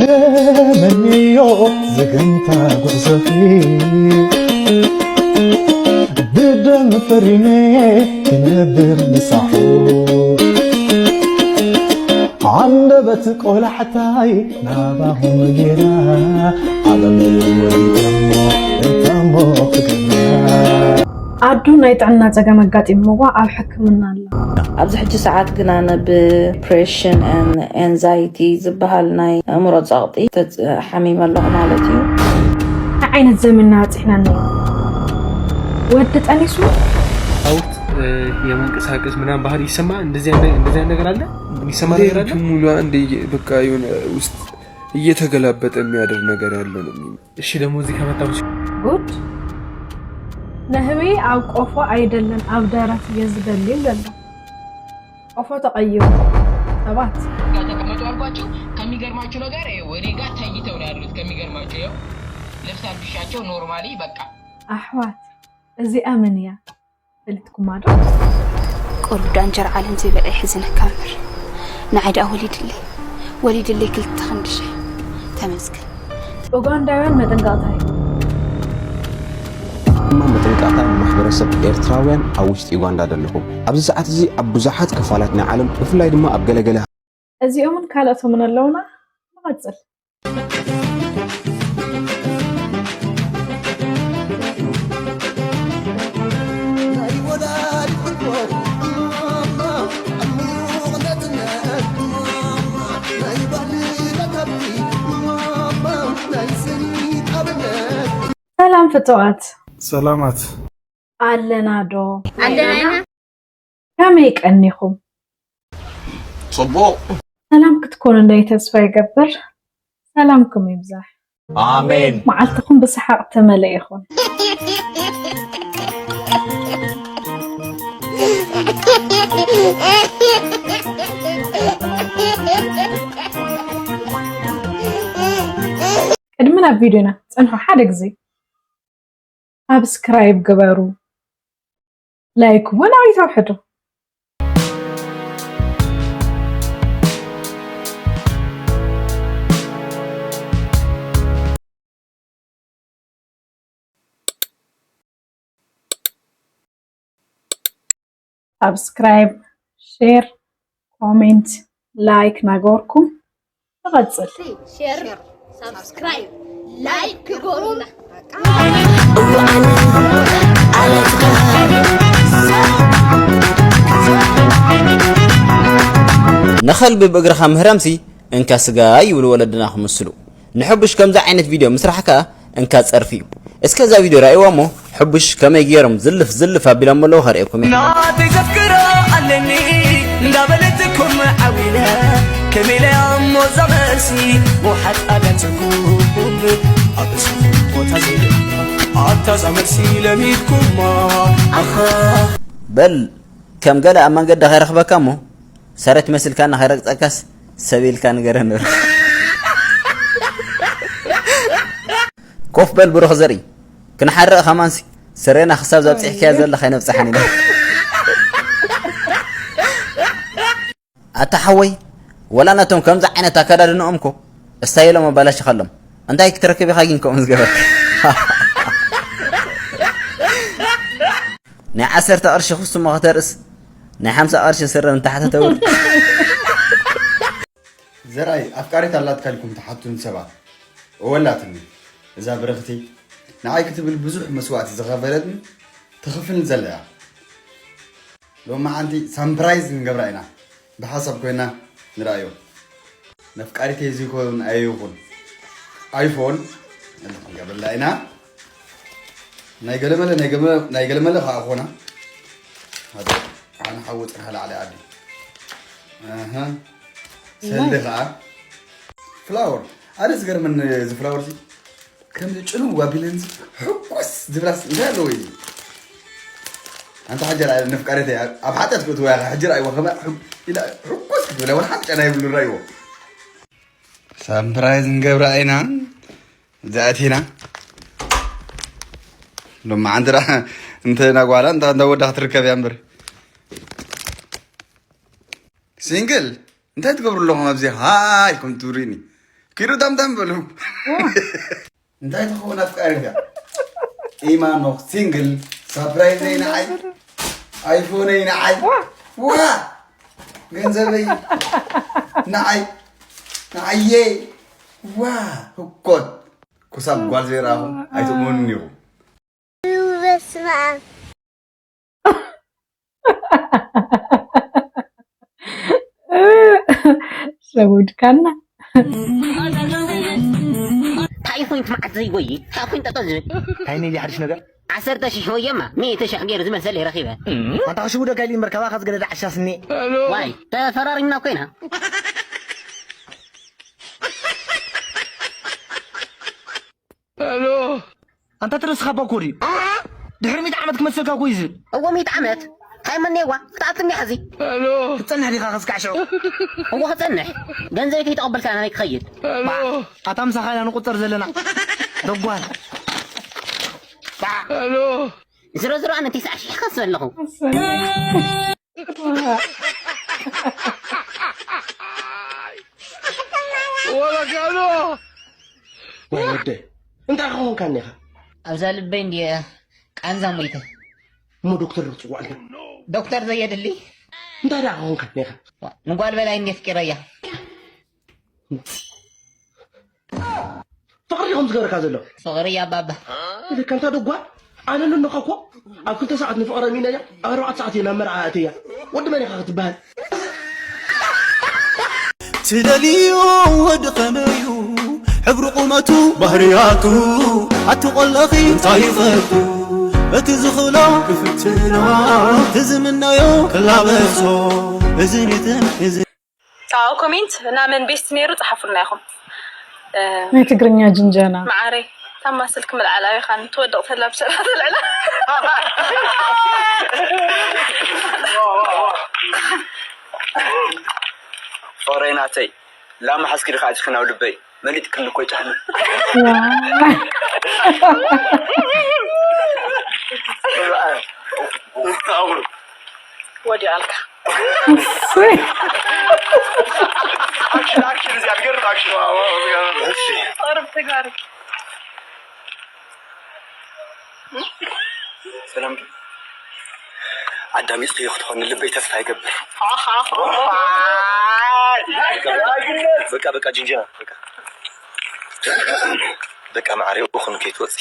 ተመንዮ ዝገምታ ጉዕዞኺ ብደም ፈሪነ ክነብር ምሳሑ ዓንደበት ቆላሕታይ ናባኹም ጌራ ዓለም ወዲኦሞ እንታሞ ክገብራ ኣዱ ናይ ጥዕና ጸገም ኣጋጢምዋ ኣብ ሕክምና ኣላ። ኣብዚ ሕጂ ሰዓት ግን ኣነ ብዲፕሬሽን ኤን ኤንዛይቲ ዝበሃል ናይ ኣእምሮ ጸቕጢ ተጽ- ሓሚመ ኣለኹ ማለት እዩ። እንታይ ዓይነት ዘመንና በጺሕና እኒኦ? ወዲ ጠኒሱ? ሐውት የመንቀሳቀስ ምናምን ባህሪ ይሰማ እንደዚህ አይነት እንደዚህ አይነት ነገር አለ የሚሰማ ነገር አለ። ሌሊቱን ሙሉ አንዴ በቃ የሆነ ውስጥ እየተገላበጠ የሚያድር ነገር ያለ ነው የሚመስለው። እሺ ደግሞ እዚህ ከመጣሁ ጉድ! ነህዌ ኣብ ቆፎ ኣይደለን ኣብ ደረት እየ ዝደልል ዘሎ። ቆፎ ተቐይሩ። ሰባት ተቀመጡ አልኳቸው። ከሚገርማችሁ ነገር ይኸው እኔ ጋር ተኝተው ነው ያሉት። ከሚገርማችሁ ይኸው ልብስ አልብሻቸው normally በቃ ኣሕዋት እዚኣ መን እያ? ፈሊጥኩማ ዶ? ቁሩብ ዳንጀር ዓለም ዘይበልዐ ይሕዝነካ እምበር ንዓይ ደኣ ወሊድለይ ወሊድለይ ክልተ ክንዲ ሽሕ ተመስገን። ኡጋንዳውያን መጠንቀቕታ እዩ። ድማ መጠንቀቕታ ንማሕበረሰብ ኤርትራውያን ኣብ ውሽጢ ዩጋንዳ ዘለኹም። ኣብዚ ሰዓት እዚ ኣብ ብዙሓት ክፋላት ናይ ዓለም ብፍላይ ድማ ኣብ ገለገለ እዚኦምን ካልኦቶምን ኣለውና። ንቐጽል። ሰላም ፍጡራት። ሰላማት። ኣለና ዶ? ኣለና ኢና። ከመይ ቀኒኹም? ጽቡቕ። ሰላም ክትኮኑ እንደይ ተስፋ ይገብር። ሰላምኩም ይብዛሕ። ኣሜን። መዓልትኹም ብሰሓቕ ተመለ ይኹን። ቅድሚ ናብ ቪድዮና ጽንሑ ሓደ ግዜ ሳብስክራይብ ግበሩ፣ ላይክ እውን ኣይተውሕዱ። ሳብስክራይብ፣ ሼር፣ ኮሜንት፣ ላይክ ናገበርኩም ንቐጽል። ሼር፣ ሳብስክራይብ፣ ላይክ ግበሩና። ንኸልቢ ብእግርኻ ምህራምሲ እንካ ስጋ ይብሉ ወለድና ክምስሉ። ንሕቡሽ ከምዚ ዓይነት ቪድዮ ምስራሕ ከኣ እንካ ጸርፊ እዩ። እስከ እዛ ቪድዮ ራእይዋ እሞ ሕቡሽ ከመይ ገይሮም ዝልፍ ዝልፍ ኣቢሎም ኣለዉ ከርእየኩም እየ። ናተይ ዘፍቅራ ኣለኒ እንዳበለትኩም ዓዊለ ከመይ ኢለ እሞ እዛ መልሲ ምውሓጥ ኣዳንሰኩም ኣብ እሱ ቦታ ዘይብላ ኣታ እዛ መልሲ ለሚድኩማ ኣኻ በል ከም ገለ ኣብ መንገዲ ከይረኽበካ እሞ ሰረት መሲልካ ንኸይረግጸካስ ሰብ ኢልካ ንገረ ነሩ። ኮፍ በል ብሩኽ ዘርኢ ክንሓርቕ ከማንሲ ስሬና ክሳብ ዛብጺሕካያ ዘለኻ ኣይነብጽሓን ኢና። ኣታ ሓወይ ወላ ነቶም ከምዚ ዓይነት ኣከዳድንኦም ኮ እስታይሎም ኣባላሽኻሎም እንታይ ክትረክብ ኢኻ ግን ከምኡ ዝገበርካ። ናይ ዓሰርተ ቅርሺ ክስሞ ከተርእስ ናይ ሓምሳ ቅርሺ ስረ ንታሕቲ ተውርድ። ዘርኣይ ኣፍቃሪት ኣላትካ ኢልኩም ትሓቱኒ ሰባት እወ ኣላትኒ። እዛ ብርኽቲ ንዓይ ክትብል ብዙሕ መስዋእቲ ዝኸፈለትን ትኽፍልን ዘላ እያ። ሎማዓንቲ ሳምፕራይዝ ክንገብራ ኢና ብሓሳብ ኮይና ንርኣዮ። ነፍቃሪተይ እዚ ይኮን ኣይኹን ኣይፎን ክንገብረላ ኢና። ናይ ገለመለ ናይ ገመ- ናይ ገለመለ ከዓ ኮና ሓደ ሓነ ሓዊ ፅርሃ ላዕሊ ዓዲ ኣሃ ሰልዲ ከዓ ፍላወር ኣነ ዝገርመኒ እዚ ፍላወር እዚ ከምዚ ጭንው ኣቢለንዚ ሕኩስ ዝብላስ እንታይ ኣለዎ እዩ ኣንታ ሕጂ ርኣይ ነፍቃሪተይ ኣብ ሓጢኣት ክእትዋ ኢኻ ሕጂ ርኣይዎ ከመ ኢላ ሕኩስ ክትብል ወላ ሓንቲ ጨና የብሉ ርኣይዎ ሳምፕራይዝ ንገብራ ኢና እዚኣት ኢና ሎማዓንቲ ደኣ እንተ ናጓላ እንታ እንዳ ወዳ ክትርከብ እያ እምበር ሲንግል እንታይ ትገብሩ ኣለኹም ኣብዚ ሃ ኢልኩም ትብሉኒ ኪዱ ተምተም በሉ። እንታይ ትኸውን ኣፍቃሪካ? ኢማኖ ሲንግል፣ ሳፕራይዘይ ንዓይ፣ ኣይፎነይ ንዓይ። ዋ! ገንዘበይ ንዓይ፣ ንዓየ። ዋ! ህኮት። ክሳብ ጓል ዘይረኣኹም ኣይትእመኑን ኢኹም። በስመ ኣብ። ሸጉድካና። እንታይ ኮይኑ መዓት ዘይጎይ እንታይ ኮይኑ ጠጠው ዝብል እንታይ ነዚ ሓድሽ ነገር ዓሰርተ ሽሕ ወየማ ሚእቲ ሽሕ ገይሩ ዝመሰለ ረኺበ ኣንታ ክሽውደካ ኢሉ እምበር ካባኻ ዝገደደ ዓሻ ስኒ ዋይ ተፈራሪምና ኮይና ኣንታ ትረስኻ ባኮ ድዩ ድሕሪ ሚእቲ ዓመት ክመስለካ እኮ እዩ ዝብል እዎ ሚእቲ ዓመት ሃይመኔዋ ክትኣትኒ ሕዚ ክትጸንሕ ዲኻ ከስካዕ ሽዑ እዎ ክጸንሕ ገንዘበይ ከይተቐበልካ ናበይ ክኸይድ ኣታ ምሳኻ ኢና ንቁጸር ዘለና ደጓል ዝሮ ዝሮ ኣነ ቴስዓ ሺሕ ከስ ዘለኹ ወለጋዶ ወይ ወደይ እንታይ ክኾንካ እኒኻ ኣብዛ ልበይ እንድየ ቃንዛ ሞይተ እሞ ዶክተር ዶ ትፅዋዕልካ ዶክተር ዘየድሊ እንታይ ደኣ ክኾንካ እኒኻ ንጓል በላይ እንድየ ፍቂረያ ፍቕሪ ዲኹም ዝገበረካ ዘሎ ፍቕሪ ኣባባ ኢልካ እንታ ደጓ ኣነ ኣለኹ እኮ ኣብ ክልተ ሰዓት ንፍቕሪ ኣሚነያ ኣብ ኣርባዕተ ሰዓት እየ ናብ መርዓ ኣእትያ ወዲ መን ኢኻ ክትበሃል ትደልዮ ወዲ ኸመዩ ሕብሪ ቁመቱ ባህርያቱ ኣቲ ቆለኺ እንታይ ይፈልጡ እቲ ዝኽእሎ ክፍትኖ እቲ ዝምነዮ ክላበሶ እዚ ሪትም እዚ ኣዎ ኮሜንት ናመን ቤስት ነይሩ ፀሓፉልና ኢኹም። ናይ ትግርኛ ጅንጀና። መዓረይ ታማ ስልክ ምልዓል ኣበይኻን ትወድቕ ተላ ብሸራ ተልዕላ። ፍቕረይ ናተይ ላማ ሓዝኪ ዲኻ ኣቲኺ ናብ ልበይ መሊጥክኒ እኮ ይጥዕመ። ወዲቓልካ። ኣዳሚፅክዮ ክትኾኒ ልበይ ተስፋ ይገብር። በቃ በቃ ጅንጀና በቃ በቃ ማዕረ ይኹን ከይትወፂ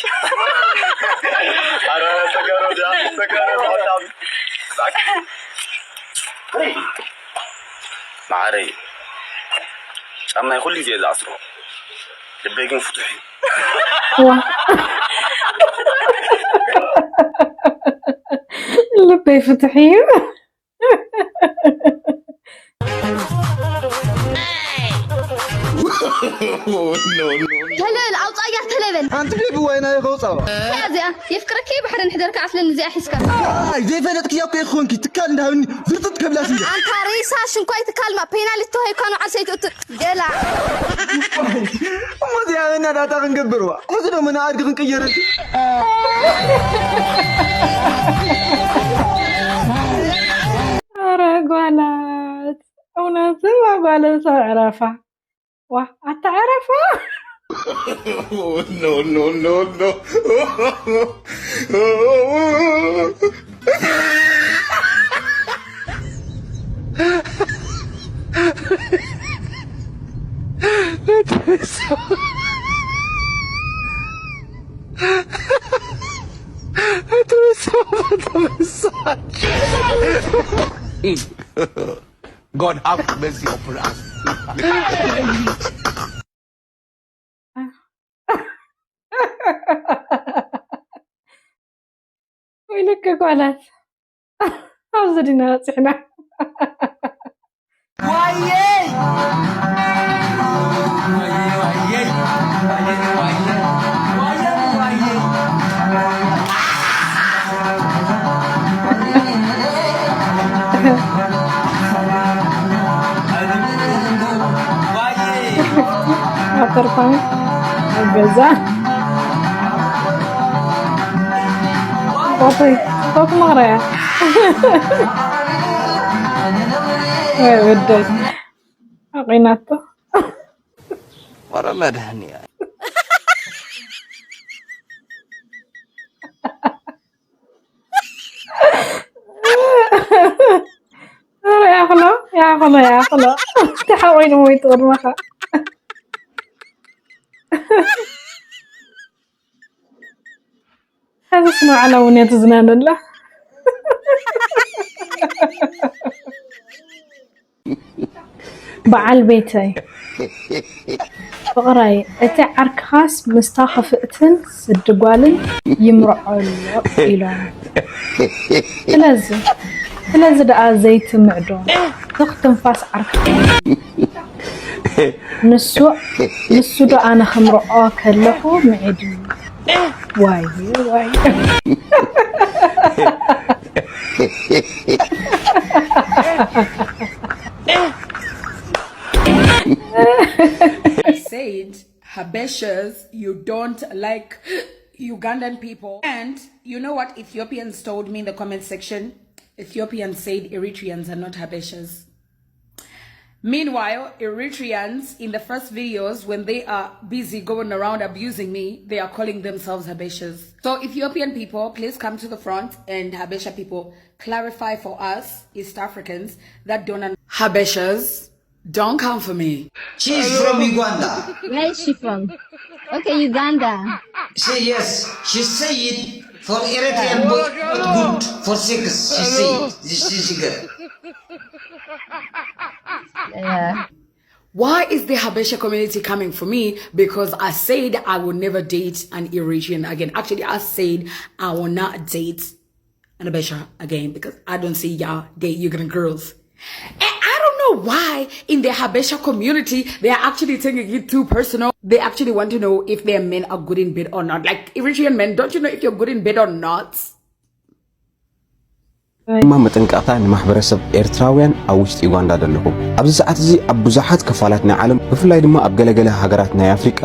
ማዕረይ ጫማይ ኩሉ ግዜ ዝኣስሮ ልበይ ግን ፍቱሕ እዩ ልበይ ፍትሕ እዩ ተለል ኣውፃያ ተለበል ሓንቲ ቤቢ ዋይና ይኸውፃዋ እዚኣ የፍቅረኪ ባሕሪ ንሕደርካ ዓስለን እዚኣ ሒዝካ ዘይፈለጥክያ እኮ ይኾንኪ ትካል እንዳሃብኒ ዝርጥጥ ከብላስ እንደ ኣንታ ሬሳ ሽንኳይ ትካልማ ፔናልቲ ተዋሂብካ ንዓል ሰይትእቱ ገላ እሞ እዚኣ መናዳእታ ክንገብርዋ ሕዚ ዶ መናኣድጊ ክንቅየረልኪ ረጓላት እውነትም ኣጓለልታ ዕረፋ ዋ ኣታ ዕረፋ no, no, no, no. God have mercy upon us. ወይለከ ጓላት ኣብዚ ዲና በፂሕና ኣተርፋሚ ኣብ ገዛ ፎቶ ፎቶ መቕረያ ወደት ኣቂናቶ ኧረ መድህንያ ኧረ ያኽሎ ያኽሎ ያኽሎ ተሓቆይኑ ወይ ትቕድመኻ ሐዚ ስማዕ ዓላ እውን እያ ትዝናነላ በዓል ቤተይ ፍቕረይ እቲ ዓርክኻስ ምስታ ክፍእትን ስዲ ጓልን ይምርዖ ኣሎ ኢሎም ስለዚ ስለዚ ደኣ ዘይትምዕዶ ትኽ ትንፋስ ዓርክኻ ንሱ ንሱ ዶ ኣነ ክምርዖ ከለኹ ምዒድኒ ዋይ ዋይ said Habeshas, you don't like Ugandan people. And you know what Ethiopians told me in the comment section? Ethiopians said Eritreans are not Habeshas. Meanwhile, Eritreans in the first videos, when they are busy going around abusing me, they are calling themselves Habeshas. So, Ethiopian people, please come to the front, and Habesha people, clarify for us, East Africans, that don't un- Habeshas, don't come for me. She is from Uganda. Where is she from? Okay, Uganda. She yes, she said for Eritrean boy not good for sex. She said this is girl. Yeah. Why is the Habesha community coming for me? Because I said I will never date an Eritrean again. Actually, I said I will not date an Habesha again because I don't see y'all date Ugandan girls. And I don't know why in the Habesha community they are actually taking it too personal. They actually want to know if their men are good in bed or not. Like Eritrean men, don't you know if you're good in bed or not? ድማ መጠንቀቕታ ንማሕበረሰብ ኤርትራውያን ኣብ ውሽጢ ዩጋንዳ ዘለኹም። ኣብዚ ሰዓት እዚ ኣብ ብዙሓት ክፋላት ናይ ዓለም ብፍላይ ድማ ኣብ ገለገለ ሃገራት ናይ ኣፍሪቃ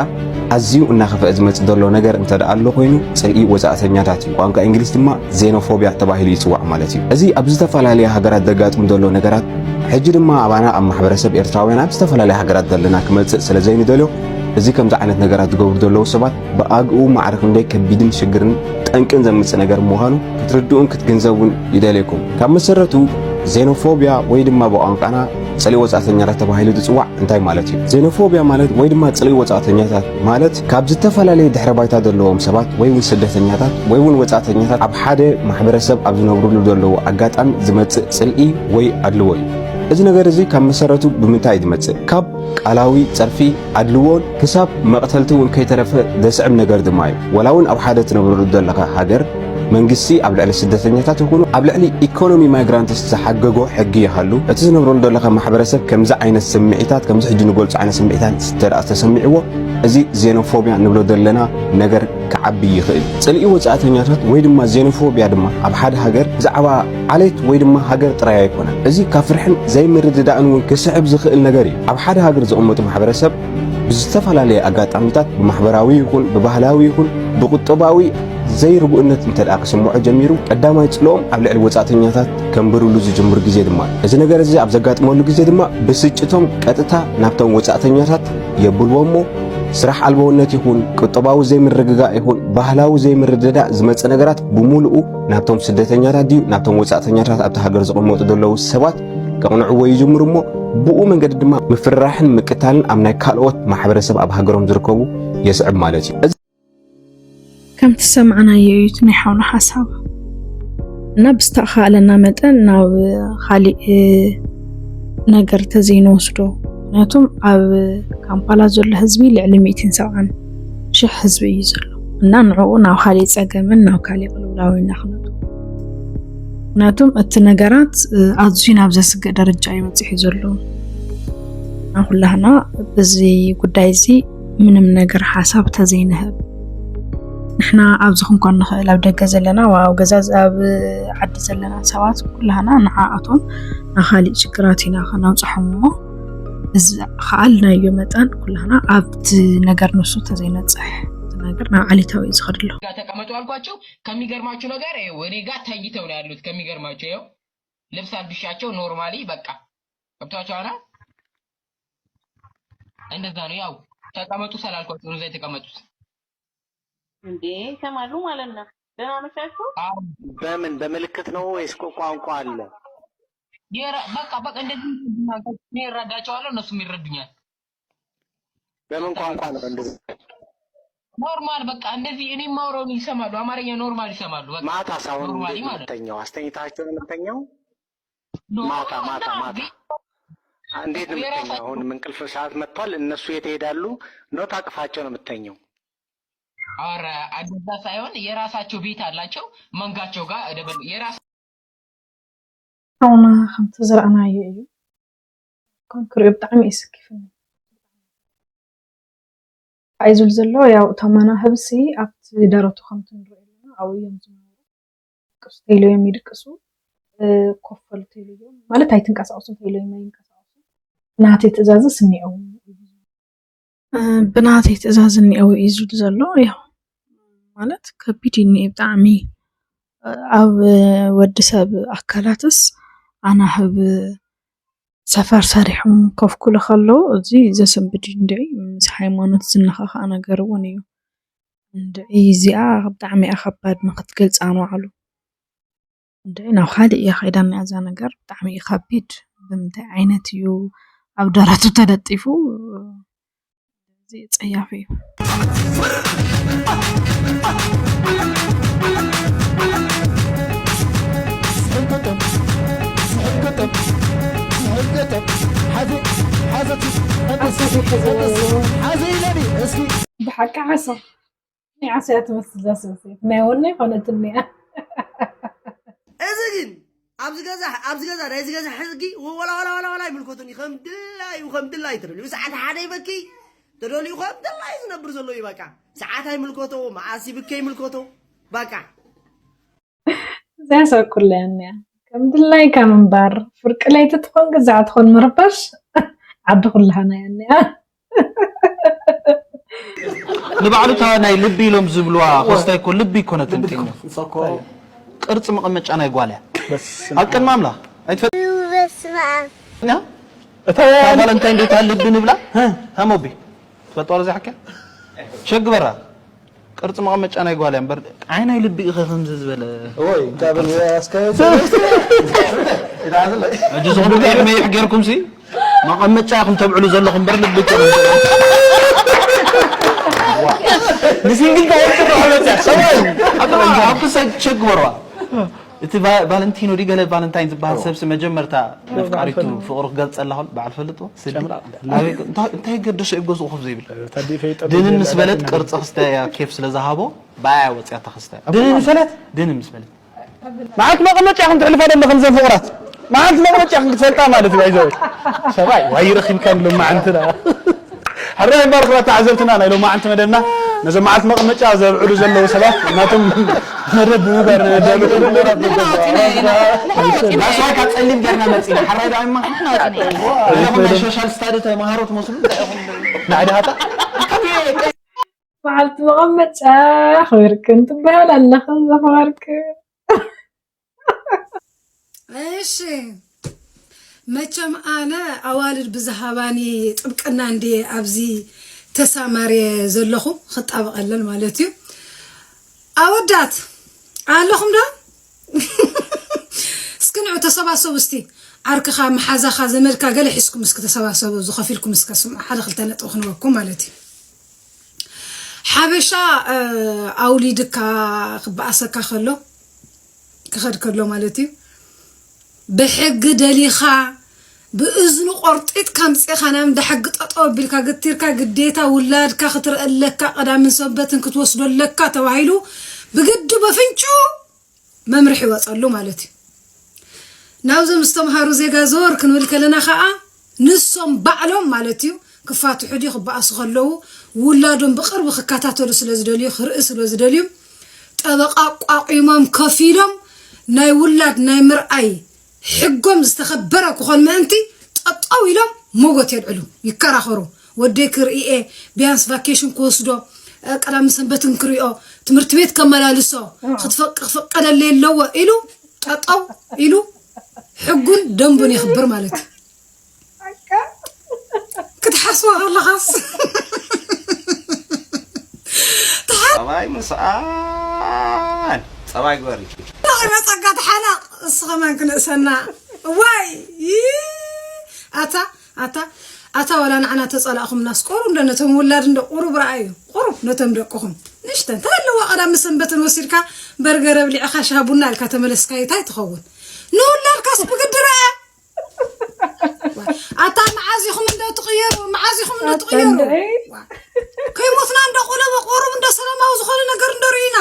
ኣዝዩ እናኸፍአ ዝመጽእ ዘሎ ነገር እንተ ደኣ ኣሎ ኮይኑ ጽልኢ ወጻእተኛታት እዩ። ቋንቋ እንግሊዝ ድማ ዜኖፎብያ ተባሂሉ ይጽዋዕ ማለት እዩ። እዚ ኣብ ዝተፈላለያ ሃገራት ዘጋጥም ዘሎ ነገራት ሕጂ ድማ ኣባና ኣብ ማሕበረሰብ ኤርትራውያን ኣብ ዝተፈላለያ ሃገራት ዘለና ክመጽእ ስለ ዘይንደልዮ እዚ ከምዚ ዓይነት ነገራት ዝገብሩ ዘለዉ ሰባት ብኣግኡ ማዕረ ክንደይ ከቢድን ሽግርን ጠንቅን ዘምጽእ ነገር ምዃኑ ክትርድኡን ክትግንዘቡን ይደልየኩም። ካብ መሰረቱ ዜኖፎብያ ወይ ድማ ብቋንቋና ጽልኢ ወጻእተኛታት ተባሂሉ ዝጽዋዕ እንታይ ማለት እዩ? ዜኖፎብያ ማለት ወይ ድማ ጽልኢ ወጻእተኛታት ማለት ካብ ዝተፈላለየ ድሕረ ባይታ ዘለዎም ሰባት ወይ እውን ስደተኛታት ወይ እውን ወጻእተኛታት ኣብ ሓደ ማሕበረሰብ ኣብ ዝነብርሉ ዘለዉ ኣጋጣሚ ዝመጽእ ጽልኢ ወይ ኣድልዎ እዩ። እዚ ነገር እዚ ካብ መሰረቱ ብምንታይ እዩ ዝመጽእ? ካብ ቃላዊ ጸርፊ፣ ኣድልዎን ክሳብ መቕተልቲ እውን ከይተረፈ ዘስዕብ ነገር ድማ እዩ። ወላ እውን ኣብ ሓደ ትነብረሉ ዘለኻ ሃገር መንግስቲ ኣብ ልዕሊ ስደተኛታት ይኹኑ ኣብ ልዕሊ ኢኮኖሚ ማይግራንትስ ዝሓገጎ ሕጊ ይሃሉ፣ እቲ ዝነብረሉ ዘለኻ ማሕበረሰብ ከምዚ ዓይነት ስምዒታት ከምዚ ሕጂ ንገልጾ ዓይነት ስምዒታት እንተ ደኣ ተሰሚዕዎ እዚ ዜኖፎብያ ንብሎ ዘለና ነገር ክዓቢ ይኽእል። ጽልኢ ወጻእተኛታት ወይ ድማ ዜኖፎብያ ድማ ኣብ ሓደ ሃገር ብዛዕባ ዓሌት ወይ ድማ ሃገር ጥራይ ኣይኮነን። እዚ ካብ ፍርሕን ዘይምርድዳእን እውን ክስዕብ ዝኽእል ነገር እዩ። ኣብ ሓደ ሃገር ዝቕመጡ ማሕበረሰብ ብዝተፈላለየ ኣጋጣሚታት ብማሕበራዊ ይኹን ብባህላዊ ይኹን ብቁጠባዊ ዘይርጉእነት እንተ ደኣ ክስምዖ ጀሚሩ ቀዳማይ ጽልኦም ኣብ ልዕሊ ወጻእተኛታት ከንብርሉ ዝጅምር ግዜ ድማ እዩ። እዚ ነገር እዚ ኣብ ዘጋጥመሉ ግዜ ድማ ብስጭቶም ቀጥታ ናብቶም ወጻእተኛታት የብልዎ እሞ ስራሕ ኣልቦነት ይኹን ቁጠባዊ ዘይምርግጋእ ይኹን ባህላዊ ዘይምርድዳእ ዝመጽእ ነገራት ብምሉኡ ናብቶም ስደተኛታት ድዩ ናብቶም ወጻእተኛታት ኣብቲ ሃገር ዝቕመጡ ዘለዉ ሰባት ከቕንዕዎ ይጅምሩ እሞ ብኡ መንገዲ ድማ ምፍርራሕን ምቅታልን ኣብ ናይ ካልኦት ማሕበረሰብ ኣብ ሃገሮም ዝርከቡ የስዕብ ማለት እዩ። እዚ ከምቲ ዝሰማዕናዮ እዩ እቲ ናይ ሓውና ሓሳብ እና ብዝተኻእለና መጠን ናብ ካሊእ ነገር ተዘይንወስዶ ምክንያቱም ኣብ ካምፓላ ዘሎ ህዝቢ ልዕሊ ሚእትን ሰብዓን ሽሕ ህዝቢ እዩ ዘሎ እና ንዕኡ ናብ ካሊእ ፀገምን ናብ ካሊእ ቅልውላው ኢና ክነቱ ምክንያቱም እቲ ነገራት ኣዝዩ ናብ ዘስግእ ደረጃ እዩ በፂሑ ዘሎ እና ኩላህና በዚ ጉዳይ እዚ ምንም ነገር ሓሳብ ተዘይንህብ ንሕና ኣብዚ ክንኮን ንኽእል ኣብ ደገ ዘለና ኣብ ገዛ ኣብ ዓዲ ዘለና ሰባት ኩላህና ንዓኣቶም ንኻሊእ ችግራት ኢና ከነብፅሖም እሞ እዚ ዝኸኣልናዮ መጠን ኩላህና ኣብቲ ነገር ንሱ ተዘይነፅሕ እቲ ነገር ናብ ዓሊታዊ እዩ ዝኸድ ኣሎ ጋር ተቀመጡ አልኳቸው። ከሚገርማችሁ ነገር ይኸው እኔ ጋር ተኝተው ነው ያሉት። ከሚገርማችሁ ይኸው ልብስ አልብሻቸው normally በቃ ገብቷችኋል። እንደዛ ነው ያው ተቀመጡ ስላልኳቸው ነው እዛ የተቀመጡት። እንዴ ይሰማሉ ማለት ነው። ደህና መሻችሁ። አዎ፣ በምን በምልክት ነው ወይስ ቋ- ቋንቋ አለ? የራ- በቃ በቃ እንደዚህ ይረዱኛል። እኔ እረዳቸዋለሁ፣ እነሱም ይረዱኛል። በምን ቋንቋ ነው እንደዚህ? ኖርማል በቃ እንደዚህ እኔ የማወራውን ይሰማሉ። አማርኛ ኖርማል ይሰማሉ። በቃ ማታ ሳሁን ኖርማሊ እንዴት ነው ማለት የምተኛው? አስተኝታቸው ነው የምተኛው? ኖ- ማታ ማታ ኖ- ማታ እንዴት ነው የምተኛው? የራሳቸው አሁን እንቅልፍ ሰዓት መጥቷል። እነሱ የት ይሄዳሉ? ነው ታቅፋቸው ነው የምተኘው? ኧረ እንደዛ ሳይሆን የራሳቸው ቤት አላቸው። መንጋቸው ጋር ደበል የራስ ሓውና ከምቲ ዝረኣናዮ እዩ። ከም ክሪኦ ብጣዕሚ እዩ ስኪፍኒ። እንታይ እዩ ዝብል ዘሎ? ያው እቶም መናህብሲ ኣብቲ ደረቱ ከምቲ ንሪኦ ኣለና ኣብኡ እዮም ዝነበሩ። ድቅሱ ተይለዮም ይድቅሱ፣ እ፣ ኮፍ በሉ ተይለዮም ማለት ኣይትንቀሳቀሱ ተይለዮም ኣይንቀሳቀሱ። ናተይ ትእዛዝስ እኒአው እዩ። እ፣ ብናተይ ትእዛዝ እኒአው እዩ ዝብል ዘሎ። ያው ማለት ከቢድ እዩ እኒአ ብጣዕሚ። እ፣ ኣብ ወዲ ሰብ ኣካላትስ ኣናህብ ሰፈር ሰሪሖም ከፍኩሉ ከለዉ እዚ ዘሰንብድ እዩ እንድዒ። ምስ ሃይማኖት ዝነኻኸኣ ነገር እውን እዩ እንድዒ። እዚኣ ብጣዕሚ እያ ከባድ ንክትገልፃ ንባዕሉ እንድዒ ናብ ካሊእ እያ ከይዳና እዛ ነገር ብጣዕሚ እዩ ከቢድ። ብምንታይ ዓይነት እዩ ኣብ ደረቱ ተለጢፉ? እዚ ጸያፍ እዩ። ብሓቂ ዓሳ ናይ ዓሳ እያ ትመስል እዛ ሰበይቲ ናይ ወነ ይኮነትኒ እያ። እዚ ግን ኣብዚ ገዛ ኣብዚ ገዛ ናይዚ ገዛ ሕጊ ወላ ወላ ወላ ወላ ይምልከቱን እዩ። ከም ድላዩ ከም ድላዩ ተደልዩ ሰዓት ሓደ ይበኪ ተደልዩ ከም ድላዩ ዝነብር ዘሎ እዩ። በቃ ሰዓት ኣይምልከቶ መዓስ ይብከ ይምልከቶ በቃ እዚኣ ሰብ ኩላ እያ እኒኣ ከም ድላይካ ምንባር ፍርቂ ለይቲ ትኾን ግዛዕ ትኾን ምርባሽ ዓዲ ኩላሃና እያ እኒኣ። ንባዕሉ እታ ናይ ልቢ ኢሎም ዝብልዋ ኮስታይ እኮ ልቢ ይኮነትን ልቢ ጢሙ እኮ እኮ ቅርፂ መቐመጫ ናይ ጓል እያ ኣብ ቅድሚ ኣምላኽ ኣይትፈ በስመ ኣብ እታ ቫለንታይን ዴይ እታ ልቢ ንብላ ሃሞቢ ትፈልጥዋ ዶ ዘይሓክያ ሸግበራ ቅርፂ መቐመጫ ናይ ጓል እያ እምበር ዓይናይ ልቢ ኢኸ ከምዚ ዝበለ ወይ እንታ በል ኣስካየ ሕጂ ዝኹሉ ዕድመ ይሕገርኩም ሲ መቐመጫ ኢኹም ተብዕሉ ዘለኹም እምበር ልቢ እኮ ንሲንግል ታይር ትረኸበታ ሰብኣይ ኣብ ክሳይ ቸግበርዋ እቲ ቫ- ቫለንቲኖ ዲ ገለ ቫለንታይን ዝበሃል ሰብሲ መጀመርታ ነፍቃሪቱ ፍቕሩ ክገልፀላ ከሎ በዓል ፈልጥዎ ስዲ ኣበይ ከ- እንታይ እንታይ ገደሶ እዩ ገዝኡ ኮፍ ዘይብል ድንን ምስ በለት ቅርፂ ክስተ እያ ኬፍ ስለ ዝሃቦ ብኣያ ወፅያ ተኸስተ ድንን ፈለት ድንን ምስ በለት መዓልቲ መቐመጫ ኢኹም ትሕልፋ ዘለኹም ዘን ፍቑራት መዓልቲ መቐመጫ ኢኹም ክትፈልጣ ማለት እዩ ኣይዘው ሰብኣይ ዋይ ረኺብካ ሎማዓንቲ ዳ ሕራይ ባርኽና ተዓዘብትና ናይ ሎማዓንቲ መደብና ነዞም መዓልቲ መቐመጫ ዘብዕሉ ዘለዉ ሰባት ናቶም መደብ ብምግባር ንዳሉ ዳስዋይ ካብ ፀሊም ገርና መፂና ሓራይ ዳማ ኣለኹም ናይ ሶሻል ስታዲ ተምሃሮ ትመስሉ እንታይ ኢኹም ናዕዲ ሃታ መዓልቲ መቐመጫ ክብርክን ትበሃል ኣለኽን ዘኽበርክን እሺ መቸም ኣነ ኣዋልድ ብዝሃባኒ ጥብቅና እንድየ ኣብዚ ተሳማርየ ዘለኹ ክጣበቐለን ማለት እዩ ኣወዳት ኣለኹም ዶ እስኪ ንዑ ተሰባሰቡ እስቲ ዓርክኻ መሓዛኻ ዘመድካ ገለ ሒዝኩም እስኪ ተሰባሰቡ ዝኸፊልኩም እስከ ስምዑ ሓደ ክልተ ነጥቢ ክንበኩም ማለት እዩ ሓበሻ ኣውሊድካ ክበኣሰካ ከሎ ክኸድ ከሎ ማለት እዩ ብሕጊ ደሊኻ ብእዝኑ ቆርጢጥካ ኣምፂእኻ ናብ እንዳ ሕጊ ጠጠው ኣቢልካ ግቲርካ ግዴታ ውላድካ ክትርኢ ኣለካ ቀዳምን ሰንበትን ክትወስዶ ኣለካ ተባሂሉ ብግዲ በፍንጭኡ መምርሒ ይወፀሉ ማለት እዩ ናብዞም ዝተምሃሩ ዜጋ ዘወር ክንብል ከለና ከዓ ንሶም ባዕሎም ማለት እዩ ክፋትሑ ድዩ ክበኣሱ ከለዉ ውላዶም ብቅርቢ ክከታተሉ ስለ ዝደልዩ ክርኢ ስለ ዝደልዩ ጠበቃ ኣቋቂሞም ከፊሎም ናይ ውላድ ናይ ምርኣይ ሕጎም ዝተኸበረ ክኾን ምእንቲ ጠጠው ኢሎም ሞጎት የልዕሉ ይከራኸሩ ወደይ ክርኢኤ ቢያንስ ቫኬሽን ክወስዶ ቀዳሚ ሰንበትን ክሪኦ ትምህርቲ ቤት ከመላልሶ ክፈቀደለይ ኣለዎ ኢሉ ጠጠው ኢሉ ሕጉን ደንቡን የኽብር ማለት እዩ ክትሓስቦ ከለኻስ ጸባይ ምስኣን ጸባይ ግበሪ። ፍቕሪ መጸጋ ተሓናቕ እስኸ መን ክንእሰና። ዋይ ይ ኣታ ኣታ ኣታ ዋላ ንዓና ተጸላእኹምናስ ቁሩብ እንዶ ነቶም ውላድ እንዶ ቁሩብ ረኣዩ። ቁሩብ ነቶም ደቅኹም ንእሽተን ተለዋ ቀዳም ሰንበትን ወሲድካ በርገር ኣብሊዕኻ ሻሂ ቡና ኢልካ ተመለስካዮ እንታይ ትኸውን? ንውላድካስ ብግዲ ረኣ። ኣታ መዓዝ ኢኹም እንዶ ትቕየሩ? መዓዝ ኢኹም እንዶ ትቕየሩ? ከይሞትና እንዶ ቆለበ ቆሩብ እንዶ ሰላማዊ ዝኾነ ነገር እንዶ ርኢና።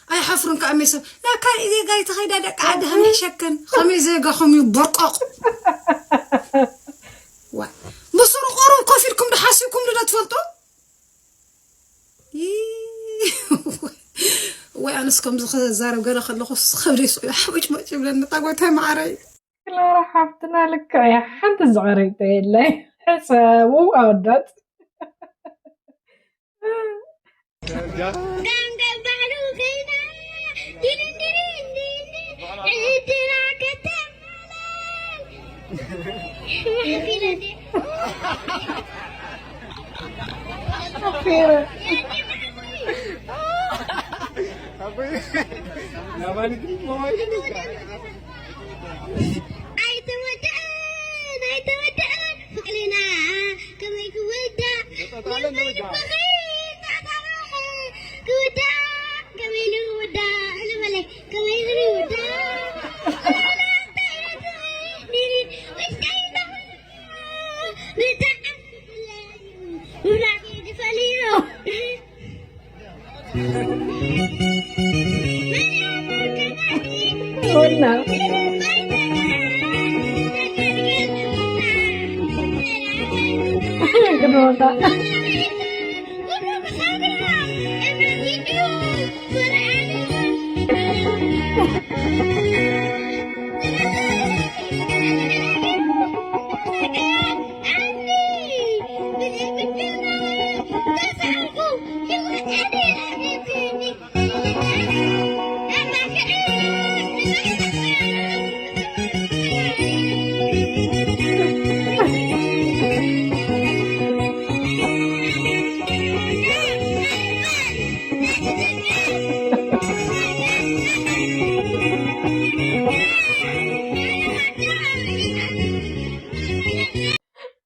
ኣይሓፍሩን ከዓ ሜሶ ናብ ካልእ ዜጋ ይተኸይዳ ደቂ ዓዲ ከንሕሸክን ከመይ ዜጋኹም እዩ ቦርቆቕ። ብስሩ ቆሩብ ኮፍ ኢልኩም ዶ ሓሲብኩም ዶ ትፈልጡ? ወይ ኣነስ ከምዚ ክዛረብ ገለ ከለኹ ከብደይ ስቕ ሓቦጭቦጭ ይብለኒ። እታ ጎይታይ መዓረይ። ክላራ ሓፍትና ልክዕ እያ፣ ሓንቲ ዝቐረይቶ የለን። ሕሰቡ ኣወዳት። ጋንጋን ባዕሉ ከይዳ ዲንን ዲንን ዲንን ዕድላ ከተማላል ማሕፊለ እንዴ ኣይተወድአን ኣይተወድአን ፍቅርና ከመይ ክወዳእ ክወዳእ ከመይ ንወዳእ ዝበለ ከመይ ንወዳእ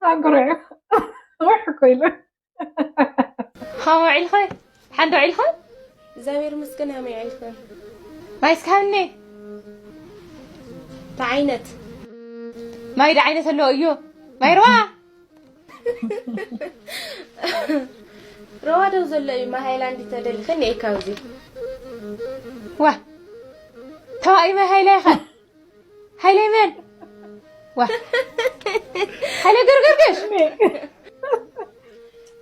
ኣጉሪዑ ውሕ እኮ ኢሉ። ኸመይ ውዒልኺ? ሓንዶ ውዒልኺ? እግዚኣብሔር ይመስገን። ከመይ ውዒልክን? ማይ እስከ ሃብኒ። እንታይ ዓይነት? ማይ ዶ ዓይነት ኣለዎ እዩ? ማይ ሩባ? ሩባ ደው ዘሎ እዩ። ማይ ሃይላንድ ተደሊኺ ንኤ ካብዚ። ዋ ተባኢ ማይ ሃይላ ኢኻ። ሃይለይ መን ዋ ሃይለ ገርገርገሽ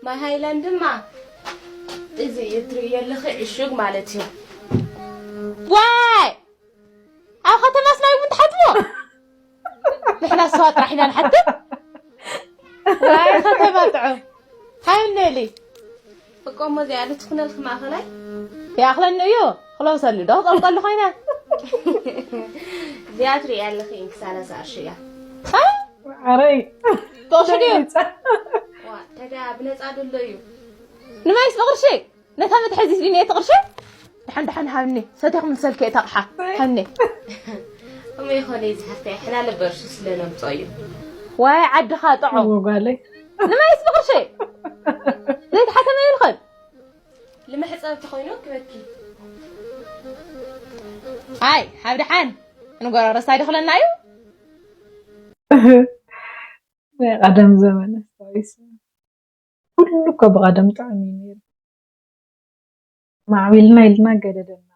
ማይ ሃይላንድ ድማ እዚ እትርእዮ ኣለኺ ዕሹግ ማለት እዩ። ዋይ ኣብ ከተማስ ማይ እውን ትሓትዎ? ንሕና ስዋ ጥራሕ ኢና ንሓትት። ዋይ ከተማ ጥዑም ሃይነሊ እቆሞ እዚኣ ልትኹነልኪ ማእኸላይ ይኣኽለኒ እዩ ክለብሰሉ ዶ ክጠልቀሉ ኮይነ እዚኣ ትርእያ ኣለኺ እንክሳላ ዝኣርሽ እያ ዓረይ ጥቕሹ ድዩ ዋ ተጋ ብነፃ ደሎ እዩ ንመይስ ብቕርሺ ነታ መትሐዚት ድንየቲ ቅርሺ ደሓን ደሓን ሃብኒ ሰቲኹም ዝሰልከ እታ ኣቕሓ ሃኒ እሞ ይኾነ እዩ ዝሓፍተይ ሕና ለበርሱ ስለ ነምፅኦ እዩ ዋይ ዓድኻ ጥዑም ጓለይ ንመይስ ብቕርሺ ዘይተሓተመ ይልኽን ልመሕፀብ ተኾይኑ ክበኪ ኣይ ሃብ ደሓን ንጎረረስ ኣይደኽለና እዩ ናይ ቀደም ዘመን ኣስታዊሱ ኩሉ እኮ ብቐደም ጥዑም እዩ ነይሩ ማዕቢልና ኢልና ገደደና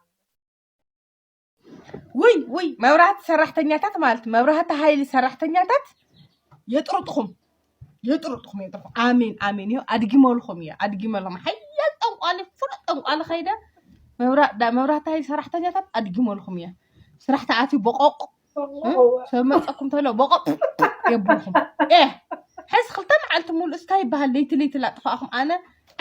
ውይ ውይ መብራህቲ ሰራሕተኛታት ማለት መብራህቲ ሃይሊ ሰራሕተኛታት የጥርጥኹም የጥርጥኹም የጥርጥኹም ኣሜን ኣሜን ይኸው ኣድጊመልኹም እየ ኣድጊመልኹም ሓያል ጠንቋሊ ፍሉጥ ጠንቋሊ ከይደ መብራህቲ ሃይሊ ሰራሕተኛታት ኣድጊመልኹም እየ ስራሕ ተኣትዩ በቆቕ ሰብ መፀኩም ተሎ በቆቕ የብልኹም ኤ ሕዚ ክልተ መዓልቲ ሙሉእ እስካ ይበሃል ለይቲ ለይቲ ላጥፋእኹም ኣነ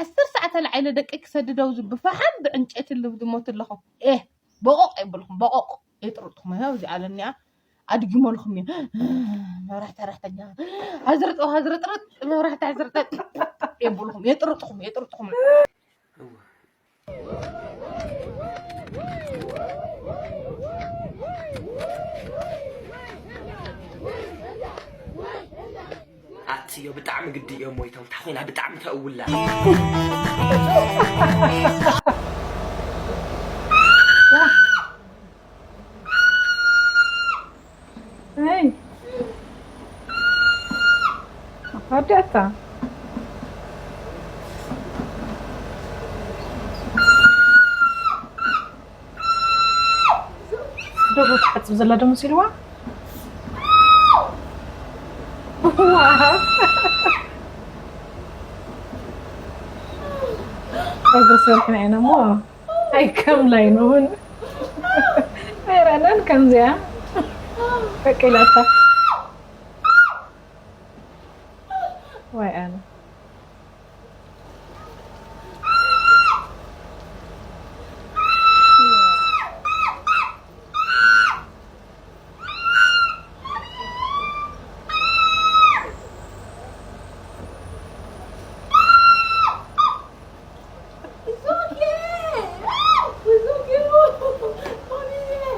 ዓስር ሰዓት ተላዓይለ ደቂ ክሰድደው ዝብፋሓም ብዕንጨይቲ ልብድሞት ኣለኹም ኤ በቆቕ የብልኹም በቆቕ የጥርጥኹም ይኸው እዚ ኣለኒያ ኣድጊመልኹም እየ መብራህቲ ሰራሕተኛ ሕዝርጥ ሕዝርጥርጥ መብራህቲ ሕዝርጥጥ የብልኹም የጥርጥኹም የጥርጥኹም እዮ ብጣዕሚ ግዲ እዮም ሞይቶም። እንታይ ኮይና ብጣዕሚ ተእውላ። Hey. Apa ada ta? ደርሆ ትሓጽብ ዘላ ዶ መሲልዋ? ዋው። ጸጉሪ ሰሪሕና ኢና እሞ ኣይከምናይ ንኹን ኣይረኣናን ከምዚኣ በቂላታ። ዋይ ኣነ።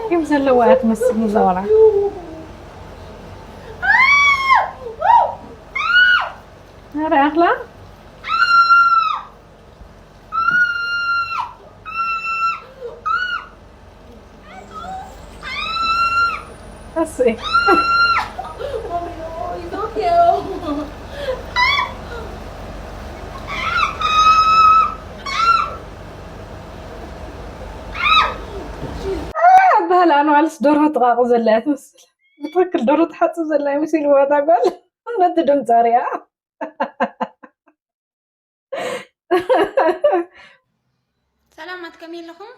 ቂም ዘለዋ እያ ትመስል ንዛ ቆልዓ። ኧረ ኣኽላ። እሰይ። ኣበሃል ኣንዋልስ ደርሆ ትቓቑ ዘላ እያ ትመስል። ብትኽክል ደርሆ ትሓጽብ ዘላ ይመስል ዋታ ጓል። ነቲ ድምጻ ሪኣ። ሰላማት ከመይ ኣለኹም?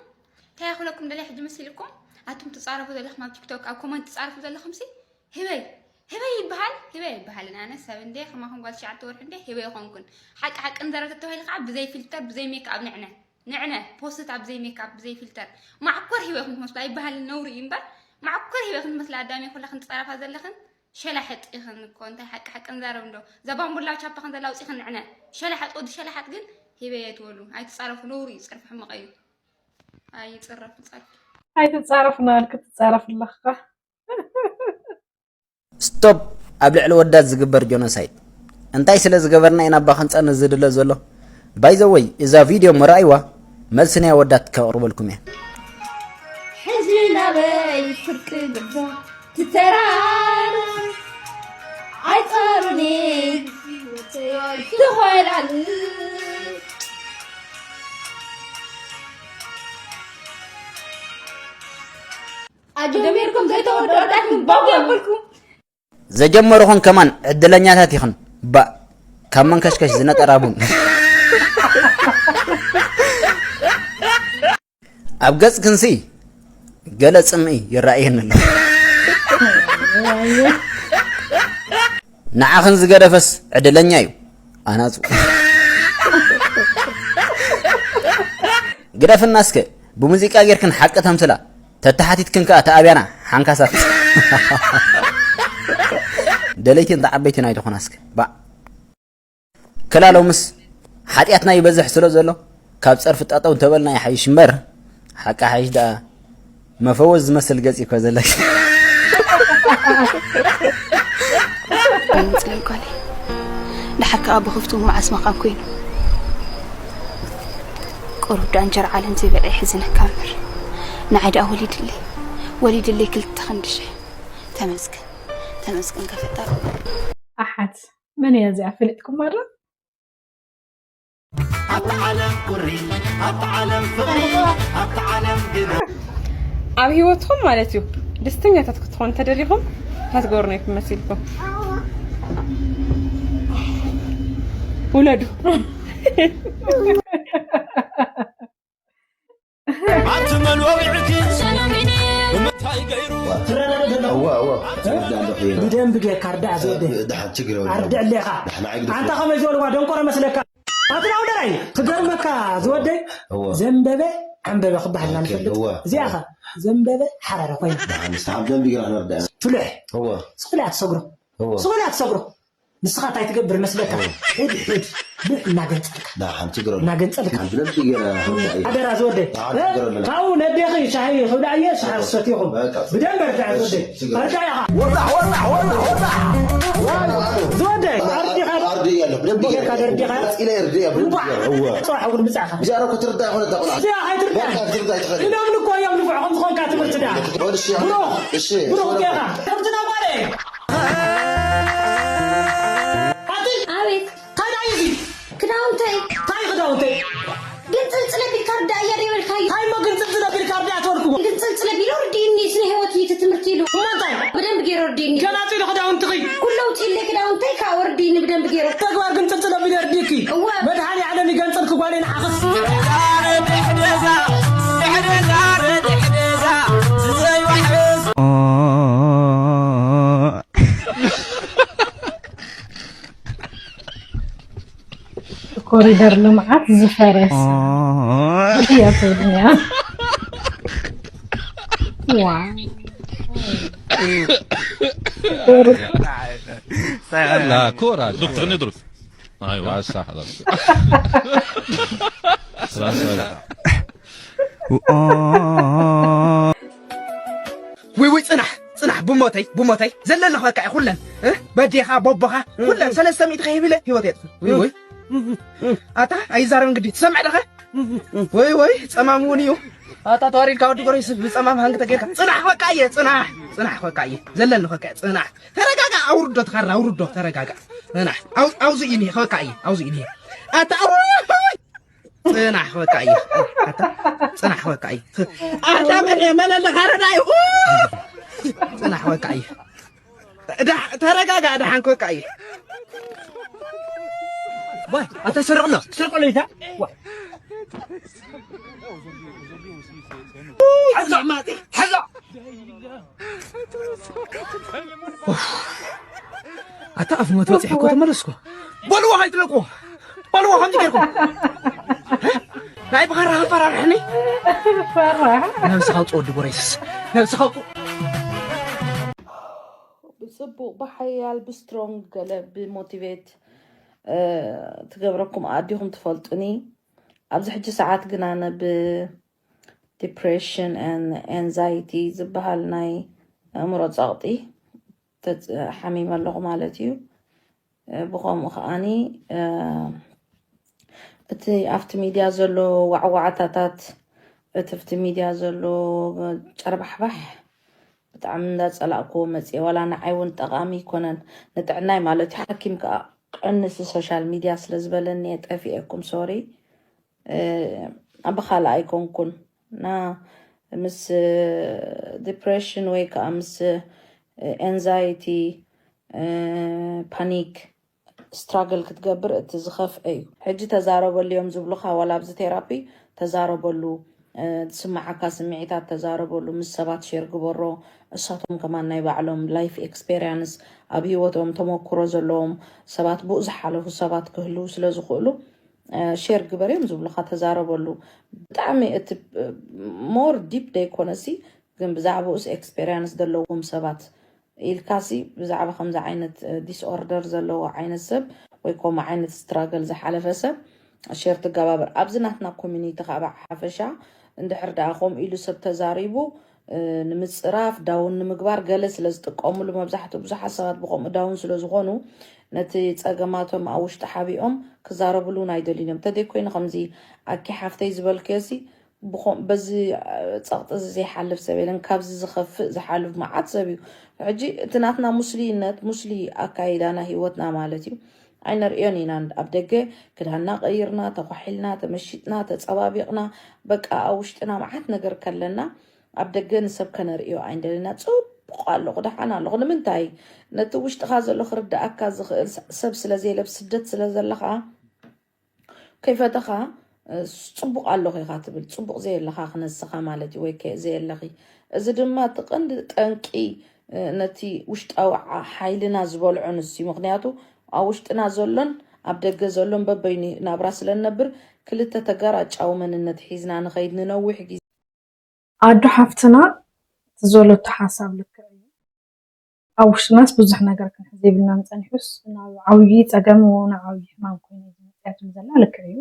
እንታይ ኣኽለኩም ደላይ ሕጂ መሲልኩም? ኣቱም ትጻረፉ ዘለኹም ኣብ ቲክቶክ ኣብ ኮመንት ትጻረፉ ዘለኹም ሲ ህበይ ህበይ ይበሃል ህበይ ይበሃልን ኣነ ሰብ እንደ ከማኹም ጓል ትሽዓተ ወርሒ እንደ ህበይ ይኾንኩን ሓቂ ሓቂ ንዘረብ ተተባሂሉ ከዓ ብዘይ ፊልተር ብዘይ ሜክኣብ ንዕነ ንዕነ ፖስት ኣብ ብዘይ ሜክኣብ ብዘይ ፊልተር ማዕኮር ህበይ ኹም ትመስሉ ኣይበሃልን ነውሪ እዩ እምበር ማዕኮር ህበይ ኹም ትመስሉ ኣዳሚ ኩላ ክንጻረፋ ዘለኽን ሸላሕጥ ኢኽን እኮ እንታይ ሓቂ ሓቂ ንዛረብ እንዶ እዛ ባምቡላ ቻፓ ከም ዘላ ኣውፂኽን ንዕነ ሸላሕጥ ወዲ ሸላሓጥ ግን ሂበ እየ ትበሉ ኣይትፃረፉ ነውሪ እዩ ፀርፊ ሕመቐ እዩ ኣይፅረፍ ፀርፊ ኣይትፃረፍ ናልክ ትፃረፍ ኣለካ stop ኣብ ልዕሊ ወዳት ዝግበር genocide እንታይ ስለ ዝገበርና ኢና ኣባ ክንፀንት ዝድለ ዘሎ by the way እዛ video ምርኣይዋ መልሲ ናይ ኣወዳት ከቕርበልኩም እየ ሕዚ ናበይ ፍርቂ ግዳ ትተራር ኣይፀሩኒ ትኾይላል ኣጀሚርኩም ዘይተወደዳት ባቡ የብልኩም ዘጀመርኹን ከማን ዕድለኛታት ኢኽን ባእ ካብ መንከሽከሽ ዝነጠራ ቡን ኣብ ገጽክንሲ ገለ ጽምኢ ይረኣየኒ ኣሎ ንዓኽን ዝገደፈስ ዕድለኛ እዩ ኣናጹ ግደፍና እስከ ብሙዚቃ ጌርክን ሓቂ ተምስላ ተተሓቲትክን ከኣ ተኣብያና ሓንካሳት ደለይቲ እንተ ዓበይቲ ናይ ዝኾና እስከ ባእ ክላ ሎምስ ሓጢኣትና ይበዝሕ ስለ ዘሎ ካብ ጸርፊ ጠጠው እንተበልና ይሓይሽ እምበር ሓቂ ሓይሽ ደኣ መፈወዝ ዝመስል ገጽ እኮ ዘለኪ ኣይምፅእን ጓለይ ድሓር ከዓ ብክፍቱ መዓስ መኻን ኮይኑ ቁሩብ ደኣ እንጀራ ዓለም ዘይበልዐ ይሕዝነካ እምበር ንዓይ ደኣ ወሊድለይ ወሊድለይ ክልተ ክንዲ ሽሕ ተመስገን ተመስገን ከፈጣሪ ኣሓት መን እያ እዚኣ ፈሊጥኩማ ዶ ኣብታ ዓለም ቁሪ ኣብታ ዓለም ፍቕሪ ኣብታ ዓለም ግና ኣብ ህይወትኩም ማለት እዩ ደስተኛታት ክትኾኑ ተደሊኹም እንታይ ትገብሩ ነይርኩም መሲልኩም ውለዱ ኣቲ መን ወቂዕኪ ብምንታይ ገይሩ ብደንብ ጌርካ ኣርዳዕ ዝወደ ድሓን ችግር የብሉን። ኣርድዕ ሌኻ ድሓን ኣይግደፍ ኣንታ ከመይ ዝበልዋ ደንቆሮ መስለካ ኣትናው ደራይ ክገርመካ ዝወደይ እወ። ዘንበበ ዓንበበ ክበሃል ኢና ንፈልጥ እወ። እዚኣ ኸ ዘንበበ ሓራረ ኮይኑ ድሓን ንስሓ ብደንብ ጌርካ ነርድኣ ፍሉሕ እወ ስኹል እያ ትሰግሮ እወ ስኹል እያ ትሰግሮ ንስኻ እንታይ ትገብር መስለካ? ሕድ ሕድ ቡሕ እናገንጸልካ ዳ ሓንቲ ግረ እናገንጸልካ ብደንብ ገይረ ኣደራ ዝወደይ ካብኡ ነዴኺ ሻሂ ክብላ እየ ሻሂ ሰቲኹም ብደንብ ኣርዳዕ ዝወደይ ኣርዳዕ ኢኻ ዝወደይ ኣርዲኻ ኣርዲ ያለ ብደንብ ጌርካ ደርዲኻ ኢለ እርዲ እያ ብደንብ ገይረ እወ ጽዋሕ እውን ብጻኻ እዚኣ እኮ ትርዳእ ይኾነ እዛ ቆልዓ እዚኣ ኣይትርዳእ ወርቃ ትርዳእ ትኸእል ኢሎም እኮ እዮም ንፍዕኹም ዝኾንካ ትምህርቲ ዳ ወልሽ ብሩኽ ብሩኽ ጌኻ ከምቲ ነጓለ ኣቲ ኣቤት እንታይ ዳዩ እዚ ክዳውንተይ እንታይ ክዳውንተይ ግንፅልፅለ ቢልካ ርዳእ እያ ደይበልካዩ እንታይ ሞ ግንፅልፅለ ቢልካ ርዳእ ተበልክዎ ግንፅልፅለ ቢሎ ርድእኒ ስነ ህይወት እዩ እቲ ትምህርቲ ኢሉ እሞ እንታይ ብደንብ ገይሩ ርድእኒ ገላፂ ዶ ክዳውንትኺ ኩለው ፂለ ክዳውንተይ ከዓ ወርድእኒ ብደንብ ገይሩ ተግባር ግንፅልፅለ ቢለ ርድእኪ እወ መድሃኒ ዓለም ይገንፅልኪ ጓለይ ንዓኽስ ኮሪደር ልምዓት ዝፈረሰ እያ ትብልኛ ዋ لا كورة دكتور ندرس ايوه هسه خلاص خلاص ውይ ውይ ፅናሕ ፅናሕ ብሞተይ ብሞተይ ዘለለኹ በቃ ኩለን እ? በዴኻ ቦቦኻ ኩለን ሰለስተ ሚእቲ ከይብለ ህይወት የጥፍ ውይ ውይ ኣታ ኣይዛረብን ግዲ ትሰምዕ ደኸ ወይ ወይ ፀማም እውን እዩ ኣታ ተዋሪድካ ወዲ ጎረይ ስብ ብፀማም ሃንግ ተጌርካ ፅናሕ በቃ እየ ፅናሕ ፅናሕ በቃ እየ ዘለለኹ በቃ ፅናሕ ተረጋጋ ኣውርዶ ተኻራ ኣውርዶ ተረጋጋ ፅናሕ ኣውዚ እዩ ከበቃ እየ ኣውዚ እዩ ኣታ ፅናሕ በቃ እዩ ኣታ ፅናሕ በቃ እዩ ኣታ መን መን ኣለካ ረዳዩ ፅናሕ በቃ እዩ ተረጋጋ ደሓን ክበቃ እዩ ዋይ ኣታ ስረቕሎ ስረቕሎ ኢታ ሓዛ ማጢ ሓዛ ኣታ ኣፍ መት ወፂሕኮ ተመለስኮ በልዎ ከይትለቅዎ በልዎ ከምዚ ጌርኩም ናይ ብኻራ ፈራርሕኒ ነብስኻ ውፅእ ወዲ ጎረይስስ ነብስኻ ውፅእ ብፅቡቕ ብሓያል ብስትሮንግ ገለ ብሞቲቬት ትገብረኩም ኣዲኹም ትፈልጡኒ ኣብዚ ሕጂ ሰዓት ግና ነብ depression and anxiety ዝበሃል ናይ ኣእምሮ ፀቕጢ ሓሚመ ኣለኹ ማለት እዩ። ብኸምኡ ከዓኒ እቲ ኣብቲ ሚድያ ዘሎ ዋዕዋዕታታት እቲ ኣብቲ ሚድያ ዘሎ ጨርባሕባሕ ብጣዕሚ እንዳፀላእክዎ መፅየ። ዋላ ንዓይ እውን ጠቓሚ ኣይኮነን ንጥዕናይ ማለት እዩ። ሓኪም ከዓ ቀንሲ ሶሻል ሚድያ ስለዝበለኒ እየ ጠፊኤኩም ሶሪ። ብኻልእ ኣይኮንኩን እና ምስ ዲፕሬሽን ወይ ከዓ ምስ ኤንዛይቲ ፓኒክ ስትራግል ክትገብር እቲ ዝኸፍአ እዩ። ሕጂ ተዛረበሉ እዮም ዝብሉኻ ዋላ ኣብዚ ቴራፒ ተዛረበሉ ዝስምዓካ ስምዒታት ተዛረበሉ ምስ ሰባት ሼር ግበሮ። እሳቶም ከማን ናይ ባዕሎም ላይፍ ኤክስፔሪያንስ ኣብ ህይወቶም ተመኩሮ ዘለዎም ሰባት ብኡ ዝሓለፉ ሰባት ክህልዉ ስለ ዝኽእሉ ሼር ግበር እዮም ዝብሉኻ ተዛረበሉ። ብጣዕሚ እቲ ሞር ዲፕ ደይኮነሲ ግን ብዛዕባኡስ ኤክስፔሪያንስ ዘለዎም ሰባት ኢልካሲ ብዛዕባ ከምዚ ዓይነት ዲስኦርደር ዘለዎ ዓይነት ሰብ ወይ ከምኡ ዓይነት ስትራግል ዝሓለፈ ሰብ ሼር ትገባበር ኣብዚ ናትና ኮሚኒቲ ከዓ ብሓፈሻ እንድሕር ደኣ ከምኡ ኢሉ ሰብ ተዛሪቡ ንምፅራፍ ዳውን ንምግባር ገለ ስለ ዝጥቀምሉ መብዛሕትኡ ብዙሓት ሰባት ብከምኡ ዳውን ስለ ዝኾኑ ነቲ ፀገማቶም ኣብ ውሽጢ ሓቢኦም ክዛረብሉ እውን ኣይደልዩን እዮም ተደይ ኮይኑ ከምዚ ኣኪ ሓፍተይ ዝበልክዮሲ በዚ ፀቕጢ እዚ ዘይሓልፍ ሰብ የለን። ካብዚ ዝኸፍእ ዝሓልፍ መዓት ሰብ እዩ። ሕጂ እቲ ናትና ሙስሊነት ሙስሊ ኣካይዳና ህይወትና ማለት እዩ ኣይነርእዮን ኢና። ኣብ ደገ ክዳንና ቀይርና፣ ተኳሒልና፣ ተመሺጥና፣ ተፀባቢቕና በቃ ኣብ ውሽጥና መዓት ነገር ከለና ኣብ ደገ ንሰብ ከነርእዮ ኣይንደልና። ፅቡቕ ኣለኹ፣ ደሓን ኣለኹ። ንምንታይ? ነቲ ውሽጥኻ ዘሎ ክርድኣካ ዝኽእል ሰብ ስለ ዘየለ፣ ኣብ ስደት ስለ ዘለኻ፣ ከይፈተኻ ፅቡቕ ኣለኹ ኢኻ ትብል፣ ፅቡቕ ዘየለኻ ክነስኻ ማለት እዩ ወይ ከ ዘየለኺ። እዚ ድማ እቲ ቀንዲ ጠንቂ ነቲ ውሽጣዊ ሓይልና ዝበልዖ ንሱ እዩ። ምኽንያቱ ኣብ ውሽጥና ዘሎን ኣብ ደገ ዘሎን በበይኑ ናብራ ስለ ንነብር ክልተ ተጋራጫዊ መንነት ሒዝና ንኸይድ ንነዊሕ ግዜ። ኣዶ ሓፍትና እቲ ዘሎቶ ሓሳብ ልክዕ እዩ። ኣብ ውሽጥናስ ብዙሕ ነገር ክንሕዝ የብልናን፣ ጸኒሑስ ናብ ዓብዪ ጸገም፣ ናብ ዓብዪ ሕማም ኮይኑ እዩ ዝመጽእ ትብል ዘላ ልክዕ እዩ።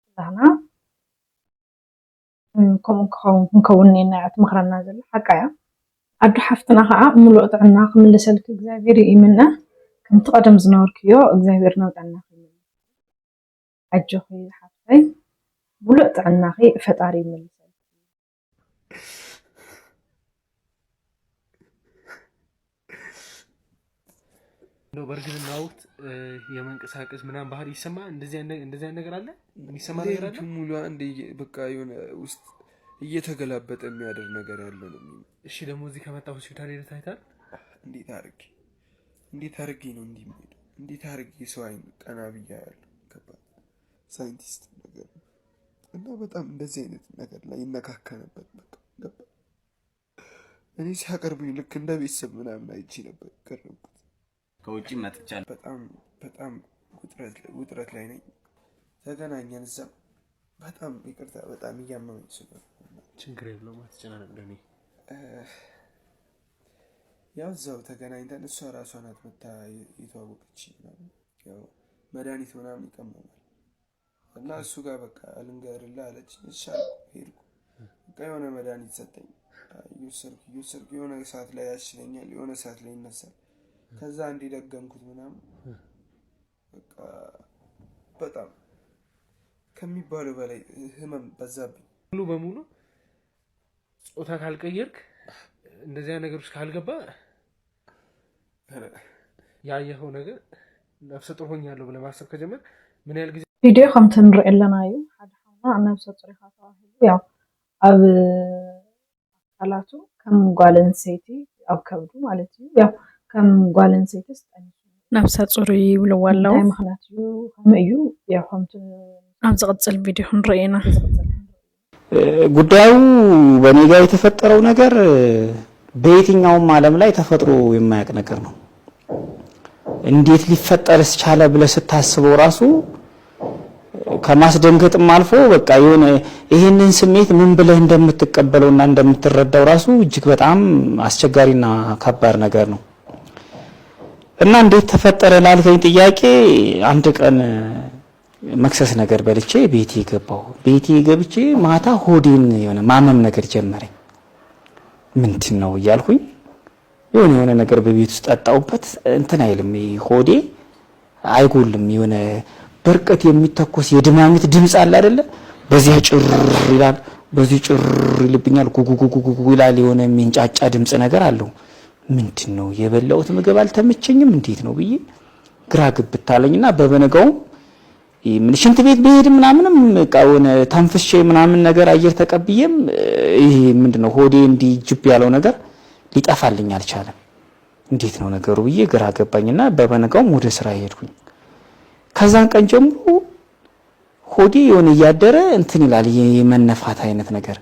ኩላህና እም፣ ከምኡ ክኸውን ክንከውን እኒኤና እያ ትመኽረና ዘላ፣ ሓቃ እያ። ኣዶ ሓፍትና ኸዓ ምሉእ ጥዕና ክምልሰልኪ እግዚኣብሔር ይእምነ። ከምቲ ቀደም ዝነበርክዮ እግዚኣብሔር ናብ ጥዕናኺ ይመልስ። ኣጆኺ ሓፍተይ፣ ምሉእ ጥዕናኺ ፈጣሪ ይመልሰልኪ። እንደው በእርግዝና ወቅት የመንቀሳቀስ ምናምን ባህሪ ይሰማ? እንደዚህ አይነት ነገር አለ? የሚሰማ ነገር አለ? ሙሉ አንድ በቃ የሆነ ውስጥ እየተገላበጠ የሚያደር ነገር ያለ ነው የሚመስለው። እሺ፣ ደግሞ እዚህ ከመጣ ሆስፒታል ሄደህ ታይታል? እንዴት አድርጌ እንዴት አድርጌ ነው እንዲህ የምሄደው? እንዴት አድርጌ ሰው አይን ቀና ብዬ አያለሁ? ከባድ ሳይንቲስት ነገር ነው። እና በጣም እንደዚህ አይነት ነገር ላይ ይነካካ ነበር። በቃ ገባ። እኔ ሲያቀርቡኝ ልክ እንደ ቤተሰብ ምናምን አይቼ ነበር የቀረብኩት። ከውጭ መጥቻለሁ። በጣም በጣም ውጥረት ላይ ነኝ። ተገናኘን እዛ። በጣም ይቅርታ፣ በጣም እያመመኝ ስለሆነ። ችግር የለውም፣ አትጨናነቅ ዳኒ። ያው እዛው ተገናኝተን እሷ ራሷ ናት መታ የተዋወቀችኝ ምናምን። ያው መድኃኒት ምናምን ይቀመማል እና እሱ ጋር በቃ ልንገርልህ አለች። እሺ አልኩ፣ ሄድኩ። በቃ የሆነ መድኃኒት ሰጠኝ። እየወሰድኩ እየወሰድኩ የሆነ ሰዓት ላይ ያሽለኛል፣ የሆነ ሰዓት ላይ ይነሳል። ከዛ አንዴ ደገምኩት ምናምን። በቃ በጣም ከሚባለው በላይ ህመም በዛብኝ። ሙሉ በሙሉ ጾታ ካልቀየርክ፣ እንደዚህ አይነት ነገር ውስጥ ካልገባ፣ ያየኸው ነገር ነፍሰ ጡር ሆኛለሁ ብለህ ማሰብ ከጀመርክ ምን ያህል ጊዜ ቪድዮ ከምቲ ንሪኦ ኣለና እዩ። ሓደ ሓውና ነብሰ ጡር ኢኻ ተባሂሉ፣ ያው ኣብ ኣካላቱ ከም ጓል ኣንስተይቲ ኣብ ከብዱ ማለት እዩ፣ ያው ከም ጓል ኣንስተይቲ ስጠኒ ነብሰ ጡር ይብልዎ ኣለዉ። እንታይ ምኽንያት እዩ፣ ከመይ እዩ፣ ያው ከምቲ ኣብ ዝቕጽል ቪድዮ ክንርኢ ኢና። ጉዳዩ በእኔ ጋር የተፈጠረው ነገር በየትኛውም ዓለም ላይ ተፈጥሮ የማያውቅ ነገር ነው። እንዴት ሊፈጠርስ ቻለ ብለህ ስታስበው ራሱ ከማስደንገጥም አልፎ በቃ የሆነ ይህንን ስሜት ምን ብለህ እንደምትቀበለውና እንደምትረዳው ራሱ እጅግ በጣም አስቸጋሪና ከባድ ነገር ነው። እና እንዴት ተፈጠረ ላልከኝ ጥያቄ አንድ ቀን መክሰስ ነገር በልቼ ቤቴ ገባሁ። ቤቴ ገብቼ ማታ ሆዴን የሆነ ማመም ነገር ጀመረኝ። ምንድን ነው እያልኩኝ የሆነ የሆነ ነገር በቤት ውስጥ ጠጣሁበት። እንትን አይልም ይሄ ሆዴ አይጎልም። የሆነ በርቀት የሚተኮስ የድማሚት ድምፅ አለ አይደለ? በዚያ ጭር ይላል፣ በዚህ ጭር ይልብኛል፣ ጉጉጉጉጉ ይላል። የሆነ የሚንጫጫ ድምፅ ነገር አለው። ምንድን ነው የበላሁት ምግብ አልተመቸኝም፣ እንዴት ነው ብዬ ግራ ግብት አለኝና በበነጋውም ምን ሽንት ቤት ብሄድ ምናምንም በቃ የሆነ ተንፍሼ ምናምን ነገር አየር ተቀብዬም ይሄ ምንድነው ሆዴ እንዲህ ጅብ ያለው ነገር ሊጠፋልኝ አልቻለም። እንዴት ነው ነገሩ ብዬ ግራ ገባኝና በበነጋውም ወደ ስራ ሄድኩኝ። ከዛን ቀን ጀምሮ ሆዴ የሆነ እያደረ እንትን ይላል፣ የመነፋት አይነት ነገር።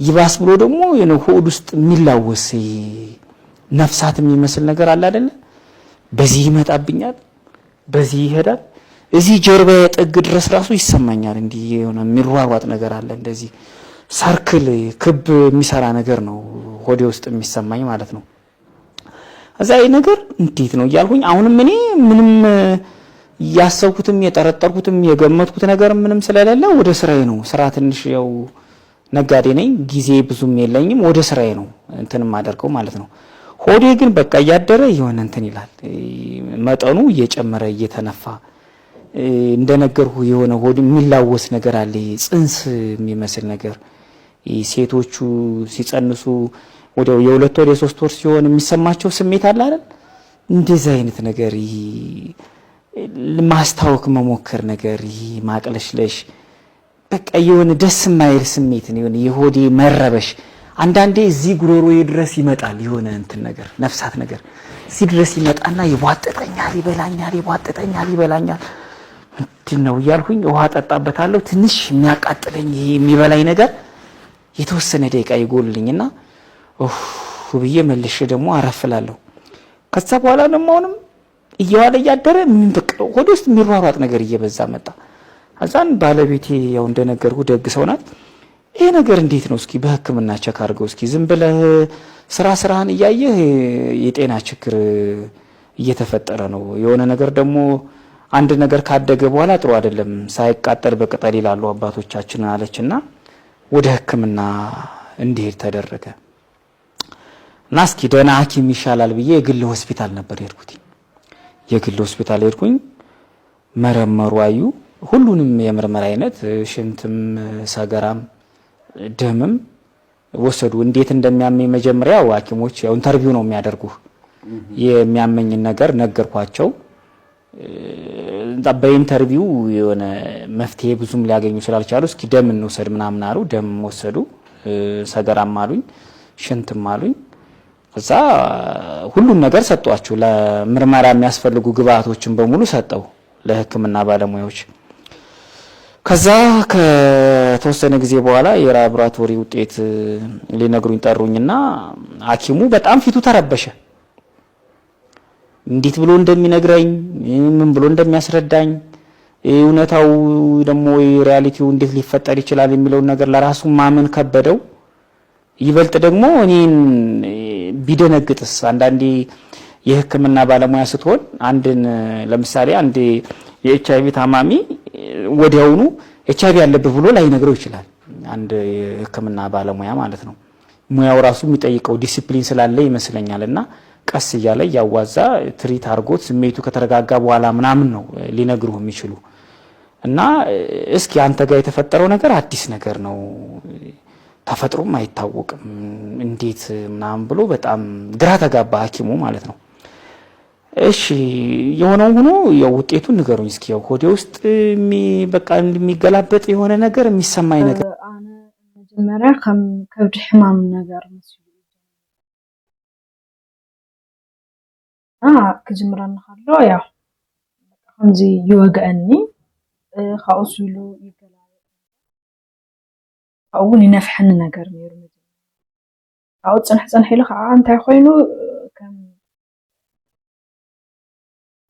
ይባስ ብሎ ደግሞ የሆነ ሆድ ውስጥ የሚላወስ ነፍሳት የሚመስል ነገር አለ አይደለ? በዚህ ይመጣብኛል፣ በዚህ ይሄዳል። እዚህ ጀርባዬ ጥግ ድረስ ራሱ ይሰማኛል። እንዲህ የሆነ የሚሯሯጥ ነገር አለ፣ እንደዚህ ሰርክል፣ ክብ የሚሰራ ነገር ነው ሆዴ ውስጥ የሚሰማኝ ማለት ነው። እዛ ይሄ ነገር እንዴት ነው እያልኩኝ አሁንም እኔ ምንም ያሰብኩትም የጠረጠርኩትም የገመትኩት ነገር ምንም ስለሌለ ወደ ስራዬ ነው። ስራ ትንሽ ያው ነጋዴ ነኝ፣ ጊዜ ብዙም የለኝም። ወደ ስራዬ ነው እንትን የማደርገው ማለት ነው። ሆዴ ግን በቃ እያደረ የሆነ እንትን ይላል፣ መጠኑ እየጨመረ እየተነፋ እንደነገርኩ የሆነ ሆድ የሚላወስ ነገር አለ፣ ጽንስ የሚመስል ነገር። ሴቶቹ ሲጸንሱ ወዲያው የሁለት ወር የሶስት ወር ሲሆን የሚሰማቸው ስሜት አለ አይደል? እንደዚህ አይነት ነገር፣ ይሄ ማስታወክ መሞከር ነገር፣ ይሄ ማቅለሽለሽ፣ በቃ የሆነ ደስ የማይል ስሜት ነው። የሆነ የሆዴ መረበሽ፣ አንዳንዴ እዚህ ጉሮሮዬ ድረስ ይመጣል። የሆነ እንትን ነገር፣ ነፍሳት ነገር እዚህ ድረስ ይመጣና ይቧጥጠኛል፣ ይበላኛል፣ ይቧጥጠኛል፣ ይበላኛል። ምንድን ነው እያልኩኝ ውሃ ጠጣበታለሁ። ትንሽ የሚያቃጥለኝ ይሄ የሚበላኝ ነገር የተወሰነ ደቂቃ ይጎልልኝና ኡፍ ብዬ መልሼ ደግሞ አረፍላለሁ። ከዛ በኋላ ደግሞ አሁንም እየዋለ እያደረ ምን በቃ ሆዴ ውስጥ የሚሯሯጥ ነገር እየበዛ መጣ። ከዛን ባለቤቴ ያው እንደነገርኩ ደግ ሰው ናት። ይሄ ነገር እንዴት ነው? እስኪ በህክምና ቸክ አድርገው፣ እስኪ ዝም ብለህ ስራ ስራህን እያየህ የጤና ችግር እየተፈጠረ ነው። የሆነ ነገር ደግሞ አንድ ነገር ካደገ በኋላ ጥሩ አይደለም፣ ሳይቃጠል በቅጠል ይላሉ አባቶቻችን አለችና ወደ ሕክምና እንዲሄድ ተደረገ። እና እስኪ ደህና ሐኪም ይሻላል ብዬ የግል ሆስፒታል ነበር የሄድኩት። የግል ሆስፒታል ሄድኩኝ፣ መረመሩ፣ አዩ። ሁሉንም የምርመራ አይነት ሽንትም፣ ሰገራም፣ ደምም ወሰዱ። እንዴት እንደሚያመኝ መጀመሪያ ያው ሐኪሞች ያው ኢንተርቪው ነው የሚያደርጉ። የሚያመኝን ነገር ነገርኳቸው። በኢንተርቪው የሆነ መፍትሄ ብዙም ሊያገኙ ስላልቻሉ እስኪ ደም እንውሰድ ምናምን አሉ። ደም ወሰዱ። ሰገራም አሉኝ፣ ሽንትም አሉኝ። ከዛ ሁሉን ነገር ሰጧችሁ። ለምርመራ የሚያስፈልጉ ግብአቶችን በሙሉ ሰጠው ለሕክምና ባለሙያዎች። ከዛ ከተወሰነ ጊዜ በኋላ የላቦራቶሪ ውጤት ሊነግሩኝ ጠሩኝና ሐኪሙ በጣም ፊቱ ተረበሸ። እንዴት ብሎ እንደሚነግረኝ፣ ምን ብሎ እንደሚያስረዳኝ፣ እውነታው ደግሞ ሪያሊቲው እንዴት ሊፈጠር ይችላል የሚለውን ነገር ለራሱ ማመን ከበደው። ይበልጥ ደግሞ እኔን ቢደነግጥስ፣ አንዳንዴ የሕክምና ባለሙያ ስትሆን አንድን፣ ለምሳሌ አንድ የኤች አይ ቪ ታማሚ ወዲያውኑ ኤች አይ ቪ ያለብህ ብሎ ላይነግረው ይችላል። አንድ የሕክምና ባለሙያ ማለት ነው። ሙያው ራሱ የሚጠይቀው ዲሲፕሊን ስላለ ይመስለኛል። እና ቀስ እያለ እያዋዛ ትሪት አድርጎት ስሜቱ ከተረጋጋ በኋላ ምናምን ነው ሊነግሩህ የሚችሉ። እና እስኪ አንተ ጋር የተፈጠረው ነገር አዲስ ነገር ነው፣ ተፈጥሮም አይታወቅም፣ እንዴት ምናምን ብሎ በጣም ግራ ተጋባ ሐኪሙ ማለት ነው። እሺ፣ የሆነው ሆኖ ያው ውጤቱን ንገሩኝ እስኪ። ያው ሆዴ ውስጥ የሚ- በቃ የሚገላበጥ የሆነ ነገር፣ የሚሰማኝ ነገር። ኣነ መጀመርያ ከም ከብዲ ሕማም ነገር መሲሉ እዩ። እና ክጅምረኒ ከሎ ያው ከምዚ ይወግኣኒ፣ እ፣ ካብኡ ስኢሉ ይገላበጥ፣ ካብኡ እውን ይነፍሐኒ ነገር ነይሩ። መጀመርያ ካብኡ ፅንሕ ፅንሕ ኢሉ ከዓ እንታይ ኮይኑ፣ እ፣ ከም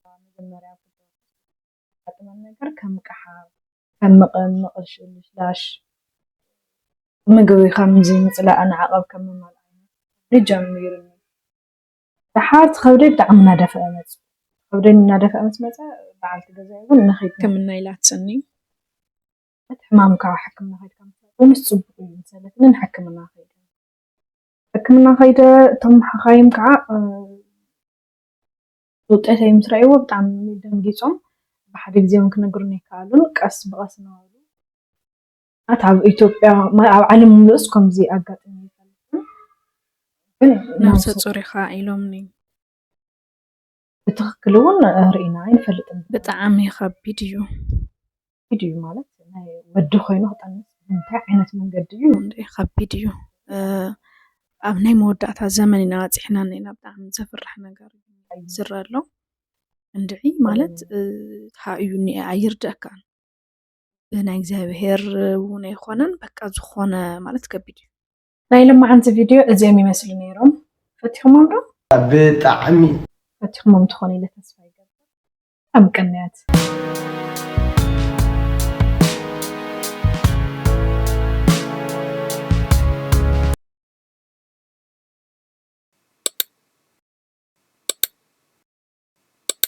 መጀመርያ ዘጋጥመኒ ነገር ከም ቅሓር፣ ከም ምቕምቕልሽልሽላሽ፣ ምግቢ ከምዚ ምፅላእ ንዓቐብ ከም ምማል ዓይነት ከብዲ ጀሚሩኒ። ደሓር እቲ ከብደይ ብጣዕሚ እናደፍአ መፂኡ። ከብደይ እናደፍአ ምስ መፀ በዓልቲ ገዛይ እውን ንኺድ ሕክምና ኢላትኒ። እቲ ሕማምካ ሕክምና ከይድካ ምስ ምስ ፅቡቕ እዩ ምስ በለትኒ ንሕክምና ከይደ። ሕክምና ከይደ እቶም ሓኻይም ከዓ እ፣ ውጤተይ ምስ ረኣይዎ ብጣዕሚ ደንጊፆም ብሓደ ግዜ እውን ክነግሩኒ ኣይከኣሉን። ቀስ ብቐስ እናበሉ ኣት ኣብ ኢትዮጵያ ማ- ኣብ ዓለም ምሉእስ ከምዚ ኣጋጢሙ ኣይፈልጥን። ግን ነብሰ ፁር ኢኻ ኢሎምኒ። ብትኽክል እውን ርኢና ኣይንፈልጥን። ብጣዕሚ ከቢድ እዩ። ከቢድ እዩ ማለት ናይ ወዲ ኮይኑ ክጠንስ ብምንታይ ዓይነት መንገዲ እዩ? እንዴ ከቢድ እዩ። እ፣ ኣብ ናይ መወዳእታ ዘመን ኢና በፂሕና እኒና። ብጣዕሚ ዘፍርሕ ነገር እዩ ዝረአ ኣሎ። እንድዒ ማለት እ፣ ሃ እዩ እኒአ ኣይርደእካን። ብናይ እግዚኣብሄር እውን ኣይኮነን። በቃ ዝኾነ ማለት ከቢድ እዩ። ናይ ልማዓንቲ ቪድዮ እዚኦም ይመስሉ ነይሮም። ፈቲኹሞም ዶ? ብጣዕሚ ፈቲኹሞም ትኾኑ ኢለ ተስፋ ይገብር። ኣብ ቅንያት